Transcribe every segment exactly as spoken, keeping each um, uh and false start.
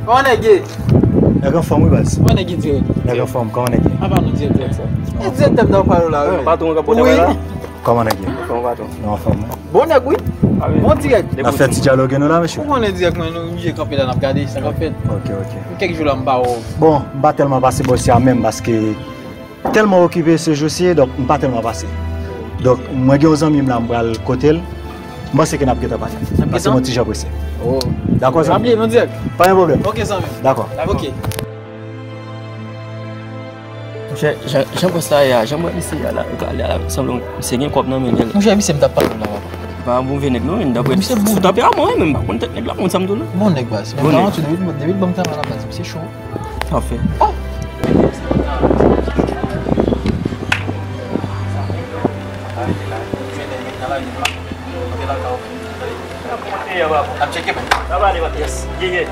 Kòman nèg ye? Nèg anfòm wi baz. Kòman nèg ye dirèk? Nèg anfòm, kòman nèg ye? Apa nou dirèk dirèk sa? E direktè m nan pale la wi. Patwon k ap pote bagay la? Kòman nèg ye? Kòman patwon? Nou anfòm wi. Bon nèg wi. Bon dirèk. N ap fè ti dyaloge nou la mesye. Ou konnen dirèk mwen nou oblije kanpe la n ap gade sa k ap fèt. Ok, ok. Kèk jou la m pa wè w. Bon, m pa tèlman pase bò isi a menm paske tèlman okipe se jou si, donk m pa tèlman pase. Donk mwen gen yon zanmi m la m pral kote l. M panse ke n ap gentan pale. Paske mwen ti jan prese. Dakò zanmi? Pa gen pwoblèm. Ok zanmi. Dakò. Ok. Monchè, jan, jan pòs la ye a, jan m wè misye a la, yo ka ale a la, sanble misye gen kòb nan men l. Monchè, misye m t ap pale w la, papa. Pa move nèg non, men daprè sou tanperaman wi, men m pa konn tèt nèg la, konn sa m di w la. Bon nèg baz. Bon nèg. Depi, depi l ban m travay la baz, misye cho. Sa fè. Oh! Ap tcheke men. Sa va ale, yes. Ye, ye.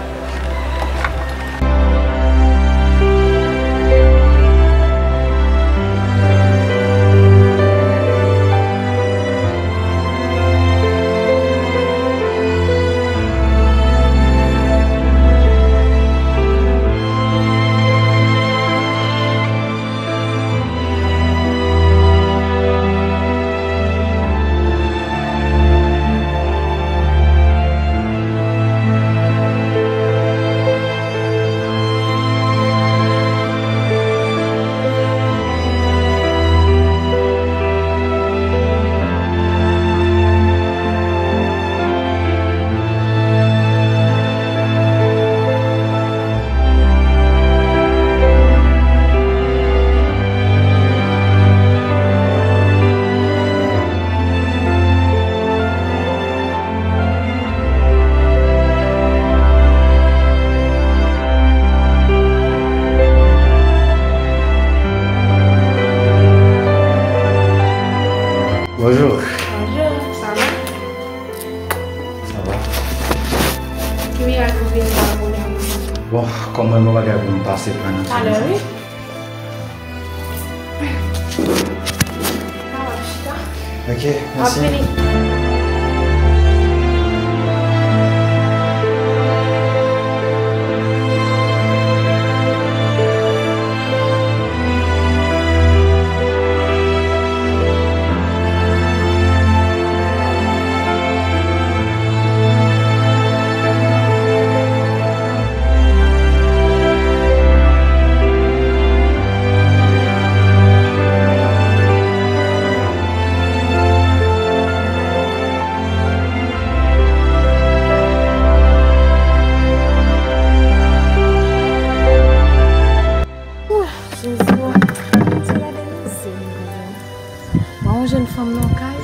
Bonjou. Bonjou, sa va? Sa va. Ki mirak ou vin la pou mwen? Bon, kòm mwen gen yon bagay pou m pase pran nan. Talè wi. Sa va, chita. Ok, mèsi. M ap vini. Ooh, Jezi, oh. Gade mizè m, gade. Mwen yon jèn fanm nan kay,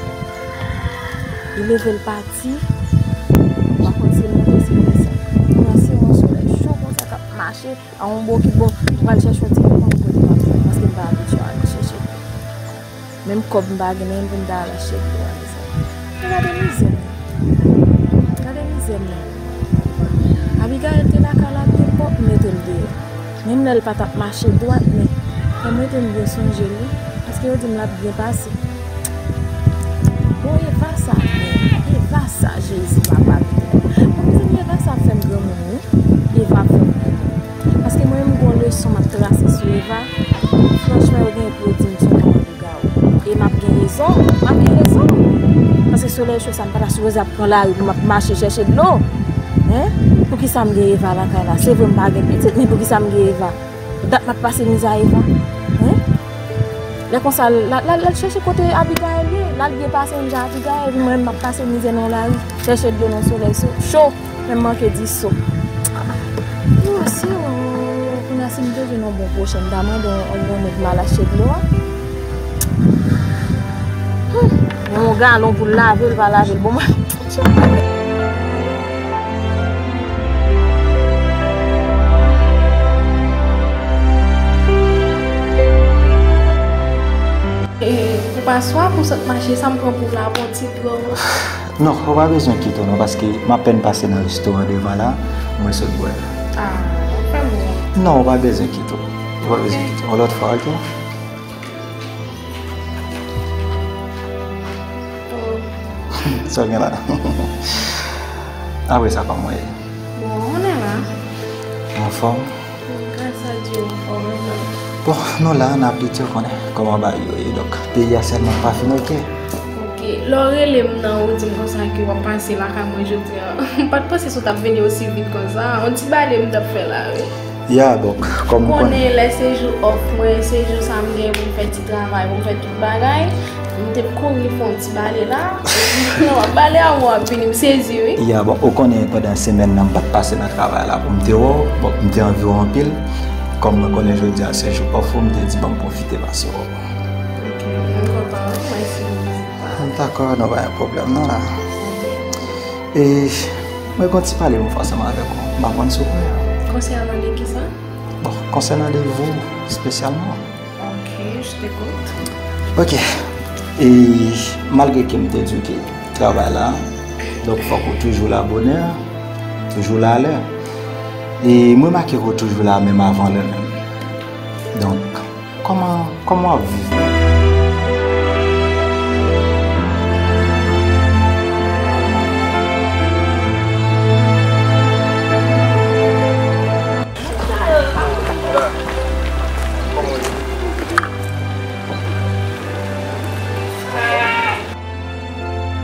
li leve l pati, m pa konn si l monte, si l desann. Mwen se yon solèy cho konsa k ap mache, a yon bokit bon, m pral chèche yon ti kòb pou mwen pote m ap jwenn, paske m pa abitye al chèche. Menm kòb m pa gen menm pou m ta al achte dlo a, mezanmi. Men gade mizè m nan. Gade mizè m nan. Abigaël te lakay la byen pwòp, m mete l deyò. Menm lè l pa t ap mache dwat, men fè m rete m byen sonje l, wi. Paske yo di m l ap byen pase. Bon, Eva sa, men Eva sa, Jezi, papa. Bon, mezanmi, Eva sa ap fè m granmoun, wi. Eva ap fè m granmoun. Paske mwen menm, gon leson m ap trase sou Eva. Franchman, yo gen pou yo di m se yon manman lougawou. E m ap gen rezon. M ap gen rezon. Paske solèy cho sa, m pa ta sipoze ap pran lari pou m ap mache chèche dlo. Hein? Poukisa m gen Eva lakay la? Se vre m pa gen pitit, men poukisa m gen Eva? Dat m ap pase mizè a Eva. Hein? Lè konsa, l al, l al, l al chèche kote Abigaël ye. L al byen pase menm jan Abigaël, epi mwen menm m ap pase mizè nan lari. Chèche dlo nan solèy so-, cho. Men m manke di so. Oh, si, oh, kounye a si m te jwenn yon bon pwochen, m ta mande yon, yon bon nèg m al achte dlo a. Hmm, yon galon pou l lave l, pa lave l. Bon, mwen. E, pou paswa, pou sot mache, sa m pran pou la, bon ti dlo. Non, ou pa bezwen kite w non, paske m apèn pase nan restoran devan la, mwen sot bwè l. Ah, ou fè m wont. Non, ou pa bezwen kite w. Ou pa bezwen kite w. Yon lòt fwa, ok? Oh. Sa w gen la? Apre sa, kòman w ye? Bon, ou konnen la. Fòm? Gras a Dye, m fòm, wi. Bon, nou la, n ap lite, ou konnen kòman bagay yo ye. Donk, peyi a sèlman pa fin, oke? Oke. Lè w rele m nan, ou di m konsa ke w ap pase lakay mwen jodi a. M pa t panse si w t ap vini osi vit konsa. On ti bale m t ap fè la, wi. Ya, donk, kòm ou konnen, lè se jou off mwen, se jou sa m gen pou m fè ti travay, pou m fè tout bagay. M te kouri fè yon ti bale la. Epi, lè w ap bale a, w ap vini, m sezi, wi. Ya, bon, ou konnen pandan semèn nan, m pa t pase nan travay la pou m te wè w. Bon, m te anvi w anpil. Kòm mwen konnen jodi a se jou off ou, m te di, "Ban m pwofite pase wè w." Ok, m kontan, wi. Mèsi pou vizit la. Dakò, nou pa gen pwoblèm, non, la. Ok. E, mwen gen yon ti pale pou m fè ansanm avèk ou. M pa konn si w prè. Konsènan de kisa? Bon, konsènan de vou, espesyalman. Ok, je t'écoute. Ok. E malgre ke m te di w ke travay la, donk fòk ou toujou la bonè, toujou la alè. E m remake ke w toujou la menm avan lè menm. Donk, kòman, kòman w ap viv menm?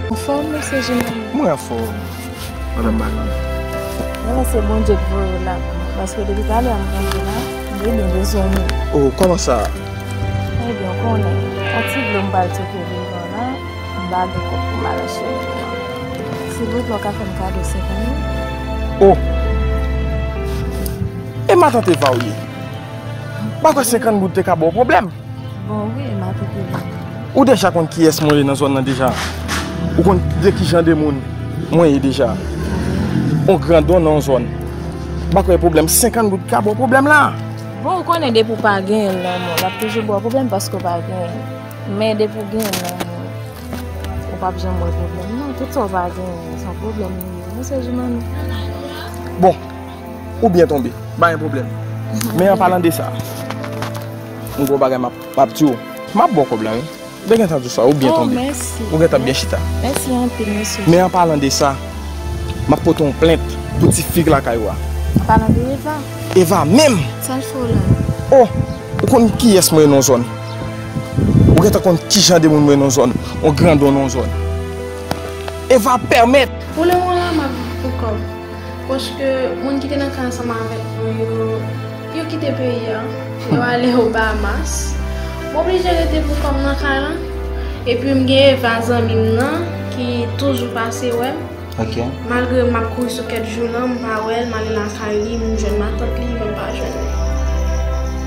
Anfòm, mesye Jimmy? Mwen anfòm, madanm Marie. Mwen se Bondye k voye w la pou mwen, paske depi talè a m kanpe la, m byen bezwen nou. Oh, kòman sa? Ebyen, w konnen, yon ti dlo m pral tcheke devan la, m pa gen kòb pou m al achte dlo a. Silvouplè, w ka fè m kado senkant mil? Oh! E matant Eva w ye? M pa kwè senkant goud te ka ba w pwoblèm. Bon, wi, m ap ede w. Ou deja konn kiyès mwen ye nan zòn nan deja. Ou konn de ki jan de moun mwen ye deja. On grandon nan yon zòn. M pa kwè pwoblèm senkant goud ka ba w pwoblèm la. Bon, ou konnen depi w pa genyen l nan men w, l ap toujou ba w pwoblèm paske w pa genyen l. Men depi w genyen l nan men w, ou p ap janm wè pwoblèm non. Tout sa w pa genyen, se yon pwoblèm li ye. Mesye Jimmy. Bon, ou byen tonbe. Pa gen pwoblèm. Men an palan de sa, m gen yon bagay m ap, m ap di w. M ap ba w kòb la, wi. Ou te gentan di w sa, ou byen tonbe. Oh, mèsi. Ou gentan byen chita. Mèsi anpil, mesye. Men an palan de sa, m ap pote yon plent pou ti fi k lakay ou a. An palan de Eva? Eva menm! Sa l fè w la? Oh, ou konn kiyès mwen ye nan zòn? Ou gentan konn ki jan de moun mwen ye nan zòn? On grandon nan zòn. Eva pèmèt! Pou le moman la, m ap viv pou kò m. Paske moun ki te nan kay ansanm avèk mwen yo, yo kite peyi a, yo ale o Bahamas. M oblije rete pou kò m nan kay la. Epi m gen Eva zanmi m nan ki toujou pase wè m. Ok. Malgre m ap kouri sou kèt jou lan, m pa wè l, m ale lakay li, m jwenn matant li, men m pa jwenn li.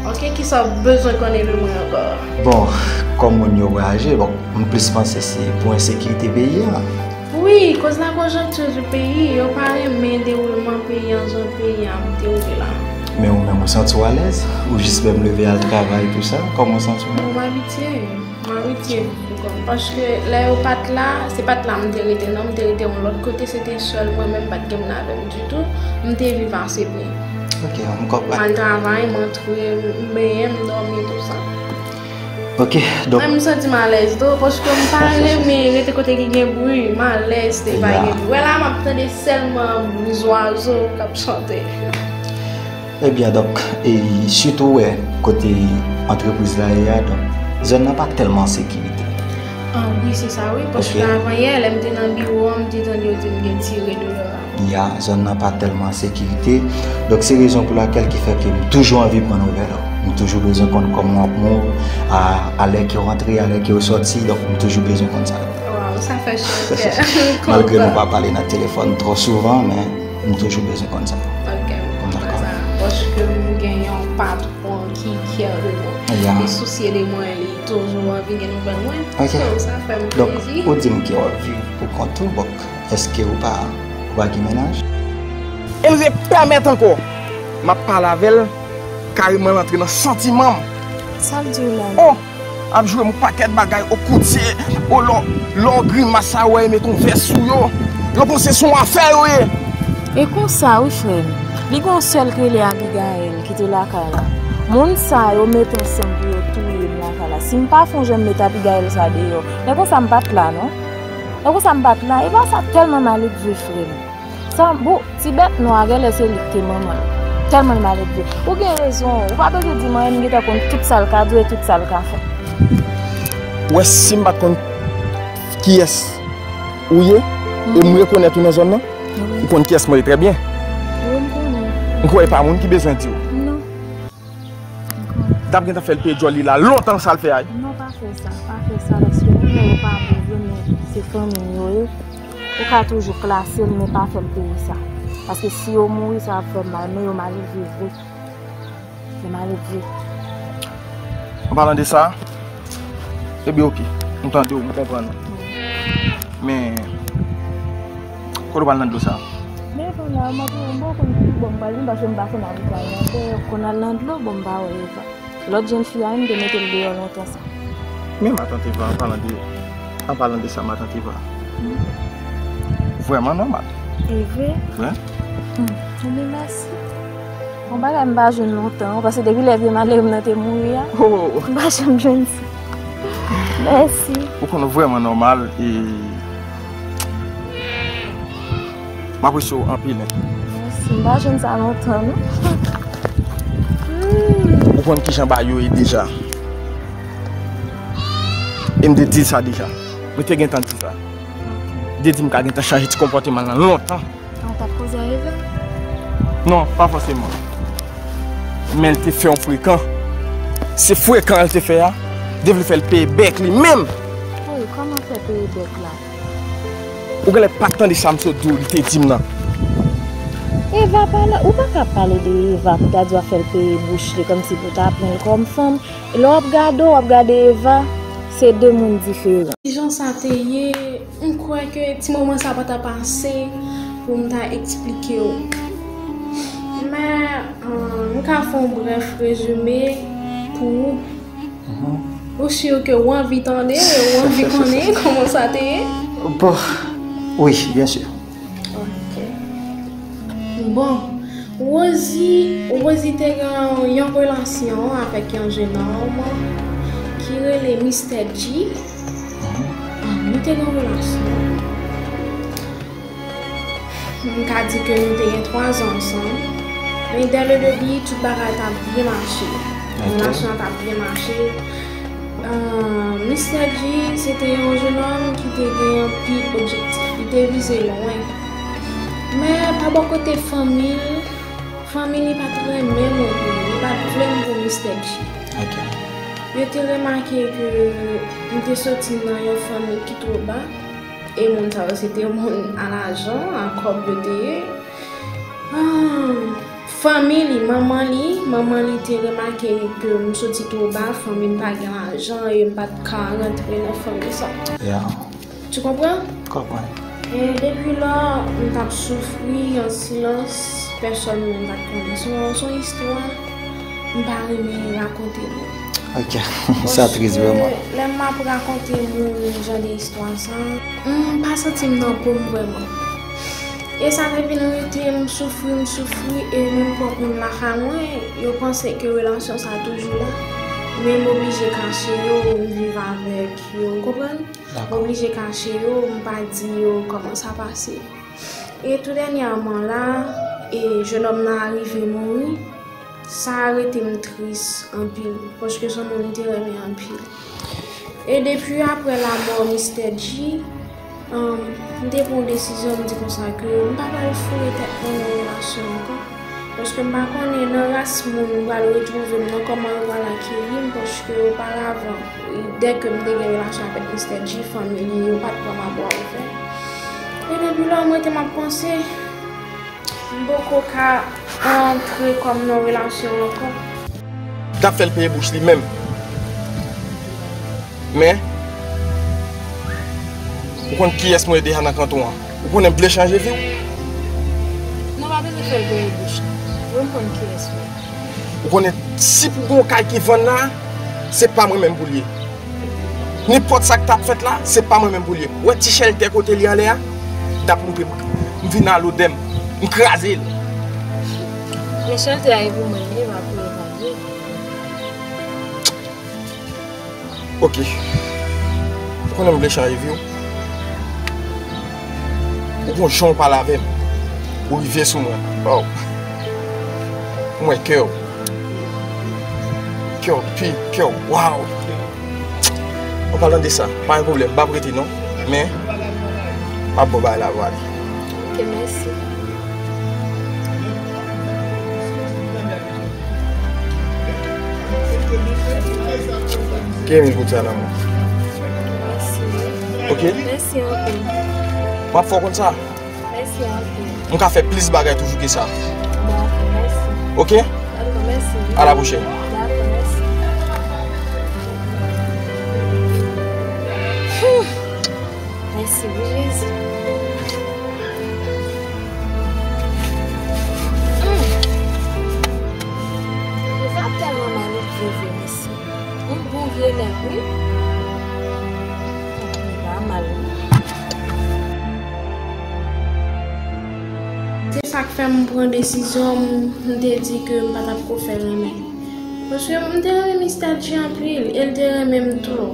Ok, kisa w bezwen konnen de mwen ankò? Bon, kòm moun yo vwayaje, bon, m plis panse se pou ensekirite peyi a. Wi, koz la konjonkti di peyi, yo pa renmen dewoulman peyi an jan peyi a ap dewoule la. Men ou menm, ou santi w alèz? Ou jis menm leve al travay, tou sa? Kòman w santi w menm? Bon, m abitye, m abitye viv pou kò m. Paske lè yo pa t la, se pa t la m te rete, non, m te rete yon lòt kote, se te sèl mwen menm, pa t gen moun avè m ditou. M te viv ase byen. Ok, m konprann. M al travay, m antre, m benyen, m dòmi, tou sa. Ok, donk. Mwen, m santi m alèz tou, paske m pa renmen rete kote ki gen bri, m alèz lè pa gen bri. Wè la, m ap tande sèlman bri zwazo k ap chante. Ebyen, donk, e sitou wè kote antrepriz la ye a, donk, zòn nan pa tèlman an sekirite. Ah, wi, se sa, wi, paske avan yè, lè m te nan biwo a, m te tande yo di m gen tire deyò a. Ya, zòn nan pa tèlman an sekirite. Donk, se rezon pou lakèl ki fè ke m toujou anvi pran nouvèl ou. M toujou bezwen konn kòman w ap move, a, a lè ke w rantre, a lè ke w sòti. Donk, m toujou bezwen konn sa yo. Waw, sa fè chante. Malgre nou pa pale nan telefòn twò souvan, men m toujou bezwen konn sa. Ok, m konprann sa. Paske m gen yon patwon ki kyè de mwen. Li sousye de mwen, li toujou anvi gen nouvèl mwen. Ok. So, sa fè m plezi. Donk, ou di m ke w ap viv pou kont ou, bon. Èske ou pa, ou pa gen mennaj? E m vle pèmèt ankò. M ap pale avè l, kareman l antre nan santiman m. Sa l di w la? Oh! Ap joure m yon pakèt bagay, o koutye, o lò, lò grimas sa, wè, e met yon vès sou yo. Yo panse se yon afè yo ye. E konsa, wi, frè m. Li gen yon sè l ki rele Abigail, ki te lakay la. Moun sa yo met ansanm pou yo touye m lakay la. Si m pa fè yon jan m met Abigail sa deyò, men konsa m pa t la, non. E konsa m pa t la, e pa sa tèlman mal ap viv, frè m. Sa, bon, ti bèt nwa a, genlè se li k te manman l. Tèlman l maledve. Ou gen rezon, ou pa bezwen di m anyen, m gentan konn tout sa l ka di w e tout sa l ka fè. Ou wè, si m pa t konn kiyès ou ye, e m rekonèt ou nan zòn nan, ou konn kiyès mwen ye trè byen. Wi, m konnen. M kwè e pa moun ki bezwen di w. Non. M t ap gentan fè l peye djòl li la lontan sa l fè a. Non, pa fè sa, pa fè sa, paske moun nan yo pa bon vre, men se fanmi m yo ye. Ou ka toujou klase l, men pa fè l peye sa. Paske si yo mouri, sa ap fè m mal, men yo maledve vre. Yo maledve. An palan de sa, ebyen, oke. M tande w, m konprann ou. Men, kote w pral nan dlo sa? Men, konn la, m ap, m pa konn ki bò m pral vin, paske m pa konn al nan dlo, konn al nan dlo, bon, m pa wè Eva. Lòt jèn fi a, m te mete l deyò lontan sa. Men matant Eva, an palan de, an palan de sa, matant Eva. Vrèman nòmal. E vre? Wi. Hmm. Ebyen, mèsi. Yon bagay m pa jwenn lontan, paske depi lè vye malere m nan te mouri a, oh, m pa janm jwenn sa. Mèsi. Ou konn vrèman nòmal e m apresye w anpil, hein. Mèsi, m pa jwenn sa lontan, non. Ou konn kijan bagay yo ye deja. E m te di l sa deja. Mwen te gentan di sa. M te di m ka gentan chanje ti konpòteman l lan lontan. Ou t ap koze a Eva? Non, pa fòseman. Men l te fè yon frekan. Se frekan l te fè a. Li te vle fè l peye bèk li menm. Hey, kòman fè peye bèk la? Ou genlè pa t tande sa m sot di w, li te di m nan. Eva pa la, ou pa ka pale de Eva pou ta di w ap fè l peye bouch li kòmsi pou ta pran l kòm fanm. Lè w ap gade w, w ap gade Eva, se de moun diferan. Kijan sa te ye, m kwè ke ti moman sa pa ta pase pou m ta eksplike w. Men, euh, m ka fè yon brèf rezime pou ou. Ou si ke w anvi tande, ou anvi konnen kòman sa te ye? Bon, wi, byen si. Ok. Bon, Rosie, Rosie te gen yon relasyon avèk yon jenòm ki rele Mistè G. Yo te gen yon relasyon. M ka di ke nou te gen twa zan ansanm. Men dès le début, tout bagay t ap byen mache. Ok. Relasyon an t ap byen mache. Euh, Mistè G, se te yon jenòm ki te gen anpil objektif. Li te vize lwen. Men pa bò kote fanmi l, fanmi li pa t renmen mwen pou li. Li pa t vle m pou Mistè G. Ok. Yo te remake ke m te soti nan yon fanmi ki twò ba. E moun sa yo, se te moun a lajan, a kòb yo te ye. Ah, fanmi li, manman li, manman li te remake ke m soti twò ba, fanmi m pa gen lajan, e m pa t ka rantre nan fanmi sa. Yeah. Tu comprends? Konprann. E depi lò, m t ap soufri an silans, pèsòn menm pa t konnen. Se yon, se yon istwa m pa renmen rakonte moun. Ok, sa tris vrèman. Paske lè m ap rakonte moun jan de istwa sa, m pa santi m nan po m vrèman. E sa te vin rete m soufri, m soufri, e menm pwòp moun lakay mwen, yo panse ke relasyon sa toujou la. Men m oblije kache yo, m viv avèk yo, w konprann? Dakò. M oblije kache yo, m pa di yo kòman sa pase. E tou dènyèman la, e jenòm nan arive mouri. Sa rete m tris anpil, paske se yon moun m te renmen anpil. E depi aprè lamò Mistè G, um, m te pran yon desizyon, m di konsa ke m pa pral foure tèt mwen nan relasyon ankò. Paske m pa konnen nan ras moun m pral retwouve m nan, kòman yo pral akeyi m, paske oparavan, dèke m te gen relasyon avèk Mistè G, fanmi li, yo pa t pran m a bra ouvè. E depi lò, m rete m ap panse, m poko ka antre kò m nan relasyon ankò. T ap fè l peye bouch li menm. Men, ou konn kiyès mwen ye deja nan kanton an. Ou konnen m vle chanje vi w. Non, pa bezwen fè l peye bouch li. Mwen, m konn kiyès ou ye. Ou konnen, si pou gon kay ki vann la, se pa mwen menm pou l ye. Nenpòt sa k t ap fèt la, se pa mwen menm pou l ye. Ou wè ti chèltè kote li anlè a? T ap loupe m. M vin a lodè m. M kraze l. Men chèltè a e pou mwen li ye, pa pou Eva li ye. Ok. Ou konnen m vle chanje vi w. Ou gon jan w pale avè m. Ou rive sou mwen. Oh. M wè kè w. Kè w pi, kè w, waw. An palan de sa, pa gen pwoblèm, m p ap rete non. Men, m ap ba w bagay la pou ale. Ok, mèsi. Kenbe kout sa nan men. Mèsi. Ok? Mèsi anpil. M ap fè w konn sa. Mèsi anpil. M ka fè plis bagay toujou ke sa. Dakò, mèsi. Ok? Dakò, mèsi. A la pwochèn. Dakò, mèsi. Hmm. Mèsi wi, Jezi. Hmm. Yo va tèlman mal vre, vre, mesye. Yon bon vye nèg, wi. Li pa mal, wi. Se sa k fè m pran desizyon, m, m te di ke m pa t ap ko fè l renmen. Paske m te renmen Mistè Dji anpil, e l te renmen m tou.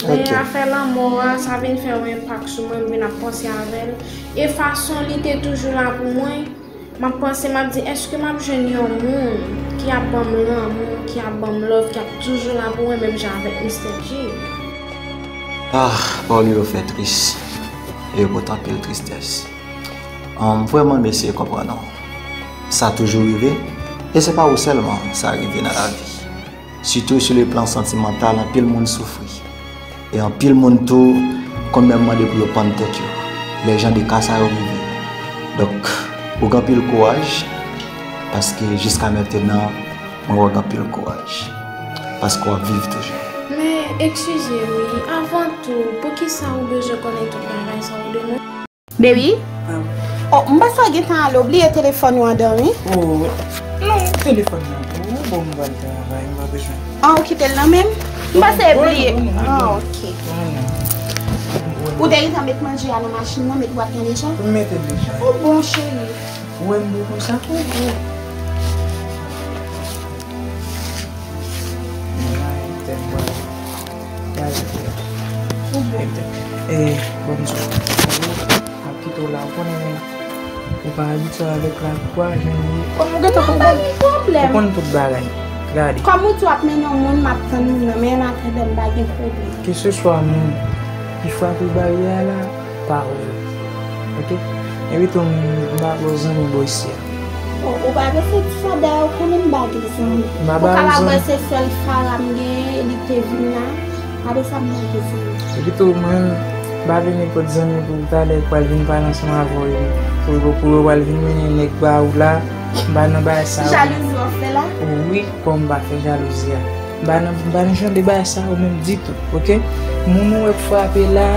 Men afè lanmò a, sa vin fè yon enpak sou mwen, m vin ap panse avè l. E fason li te toujou la pou mwen, m ap panse, m ap di, èske m ap jwenn yon moun ki ap ban m lanmou, ki ap ban m love, ki ap toujou la pou mwen, menm jan avèk Mistè Dji? Ah, pawòl yo fè tris. E yo pote anpil tristès. An, m vrèman eseye konprann ou. Sa toujou rive, e se pa ou sèlman sa rive nan lavi. Sitou sou le plan santimantal, anpil moun soufri. E anpil moun tou konn menm mande pou yo pann tèt yo. Lè jan de ka sa yo rive. Donk, ou gen anpil kouraj, paske jiska mentenan, mwen wè w gen anpil kouraj. Paske w ap viv toujou. Men, eskize wi, avan tou, poukisa ou bezwen konnen tout bagay sa yo de mwen? Baby? Ah. Oh, m panse w gentan ale, w bliye telefòn ou an dòmi? Oh, non, telefòn nan, oh, bon, m pral travay, m pa bezwen. Ah, ou kite l nan men m? M panse w bliye. Non, non, non. Ah, ok. Non, non. Ou te gentan met manje a nan machin nan, met bwat lan deja? M mete l deja. Ou bon, cheri. Ou wè m bon konsa? Ou bon. Eh, bon, m ap kite w la, ou konnen ou pa abitye avèk lakou a, jan l ye. Kòm ou gentan konprann, ou konn tout bagay. Gade. Kòm ou di w ap mennen yon moun, m ap tann moun nan, men an atandan m pa gen pwoblèm. Keseswa moun ki frape baryè a la, pa ou. Ok? Epi tou, m pa gen zanmi bò isi a. Bon, ou pa gen sètifika, dayè ou konnen m pa gen zanmi. M pa ba zanmi. Ou ka pa wè se sèl Farah m genyen, li te vin la. Apre sa, m pa gen zanmi. Epi tou, mwen, m pa vin nenpòt zanmi pou talè pral vin pale ansanm avè w, pou, pou, pou yo pral vin mennen nèg ba ou la. M pa nan bagay sa yo. Jalouzi w ap fè la? Wi, kòm m pa fè jalouzi a. M pa nan, m pa nan jan de bagay sa yo menm ditou, ok? Moun ou wè k frape la,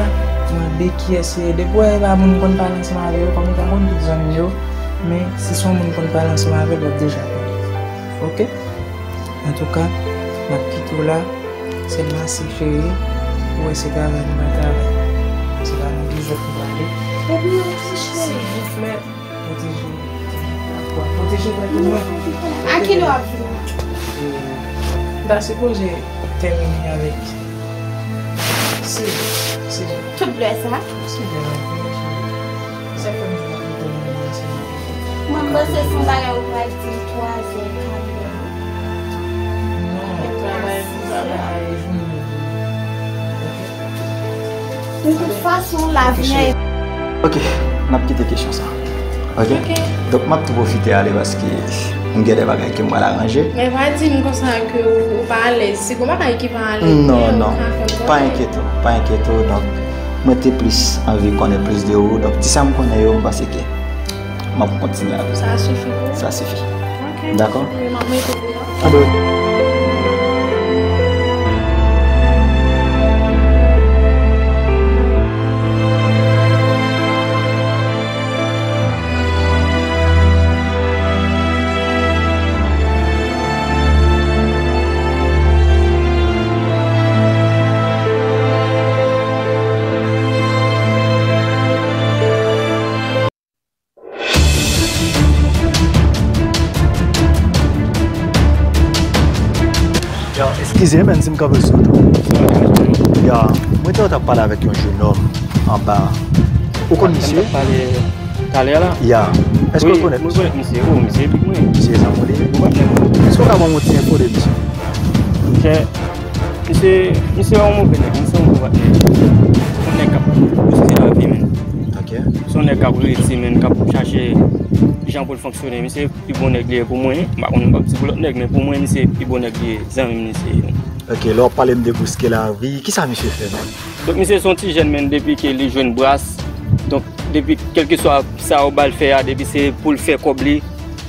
mande kiyès li ye. Depi w wè e pa moun m konn pale ansanm avè yo, kòm ou pa konn tout zanmi yo, men si se yon moun m konn pale ansanm avè l, w ap deja konnen. Ok? Antouka, m ap kite w la. Sèlman si cheri, ou wè se travay nou pral travay. Se pa nan dezòd nou prale. Silvouplè, pwoteje w. Pwoteje tèt ou mwen. A kilè w ap vin la? M ta sipoze tèmine avèk sèt, sèt. Tout lè sa? Sèt lè m ap vini, cheri. Sa fè m di w ap tèmine avèk sèt. Mwen, m panse se yon bagay ou pral di m twazè, katrè. Non, travay, travay, jounen. De tout fason, lavi a. Ok, n ap kite kesyon sa. Ok? Ok. Donk, m ap tou pwofite ale paske m gen de bagay ke m pral aranje. Men pa di m konsa ke ou, ou pa alèz. Si gon bagay ki pa alèz, non, non, ou ka fè m konnen. Pa enkyete w, pa enkyete w. Donk, mwen te plis anvi konnen plis de ou. Donk, ti sa m konnen yo, m panse ke m ap kontinye avè sa. Sa sifi pou ou? Sa sifi. Ok. Dakò? Wi, m ap mete pou ou. Yo, eskize, men, si m kanpe sou tou. Yo, mwen te t ap pale avèk yon jenòm anba. Ou konn misye? Mwen t ap pale, Talè a la? Ya. Èske w konèt misye? Wi, mwen konèt misye. O, misye epi mwen. Misye zanmi w li ye? Mwen konèt. Èske w ka ban m yon ti enfo de misye? Monchè, misye, misye yon move nèg, misye yon bon patnè. Yon nèg k ap bouske lavi, men. Ok. Se yon nèg k ap redi, men, k ap chache jan pou l fonksyone. Misye pi bon nèg li ye pou mwen. M pa konn, m p ap di pou lòt nèg, men pou mwen, misye pi bon nèg li ye. Zanmi m, misye. Ok, lè w ap pale m de bouske lavi, kisa misye fè menm? Donk, misye se yon ti jèn, men, depi ke li jwenn bras. Donk, depi, kèlkeswa sa yo ba l fè a, depi se pou l fè kòb li,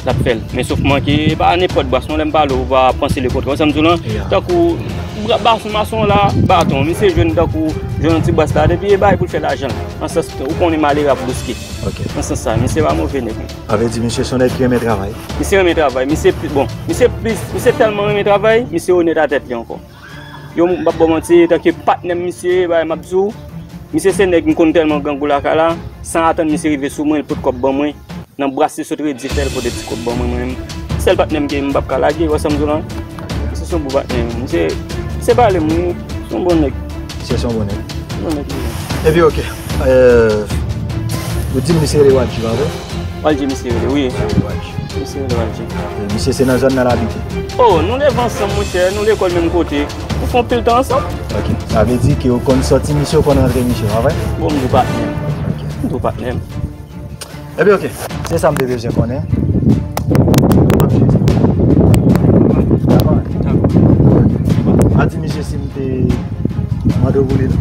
l ap fè l. Men sòf manke, e pa nenpòt bras non, lè m pale w, ou pa panse lekontrè. Ou sa m di w lan? Ya. Tankou, bra-, bas-, mason la, baton. Misye jwenn tankou, jwenn yon ti bras la, depi e bay pou l fè lajan l. Nan sans, ou konnen malere ap bouske. Ok. Nan sans sa, misye pa move nèg. Sa vle di misye se yon nèg ki renmen travay? Misye renmen travay. Misye pli, bon, misye plis, misye tèlman renmen travay, misye onèt a tèt li ankò. Yo, m p ap ba w manti, tanke patnè m misye, bagay m ap di w, misye se nèg m konn tèlman grangou lakay la, san atann misye rive sou mwen, l pot kòb ban mwen, nan bras li sot redi fè, l pote ti kòb ban mwen, mwen menm. Sèl patnè m ke m p ap ka lage, ou wè sa m di w lan? Misye se yon bon patnè, misye, misye pale m, wi, se yon bon nèg. Misye se yon bon nèg. Bon nèg, wi. Epi, ok, euh, ou di m misye rele Wadji, pa vre? Wadji misye rele, wi. Misye rele Wadji. Misye rele Wadji. E misye se nan zòn nan l abite? O, nou leve ansanm, monchè, nou lekòl menm kote. Nou fè anpil tan ansanm. Ok. Sa vle di ke ou konn sòti misye, ou konn rantre misye, pa vre? Bon, m di w patnè m. Ok. M di w patnè m. Epi, ok. Se sa m te bezwen konnen. M ap jis. Dakò? Dakò. Ok. Pa di misye si m te mande w pou li, non?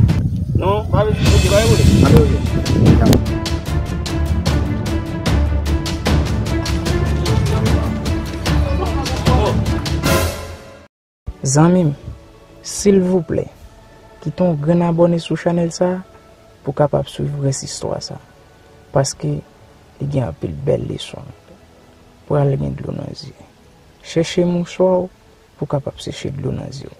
Non, pa vle di, ok, pa gen pwoblèm. Mande w, ok. Dakò. Zanmi m, silvouplè, kite yon grenn abòne sou chanèl sa a pou w kapab swiv rès istwa sa a. Paske li gen anpil bèl leson. Pral gen dlo nan zye. Chèche mouswa w pou w kapab seche dlo nan zye w.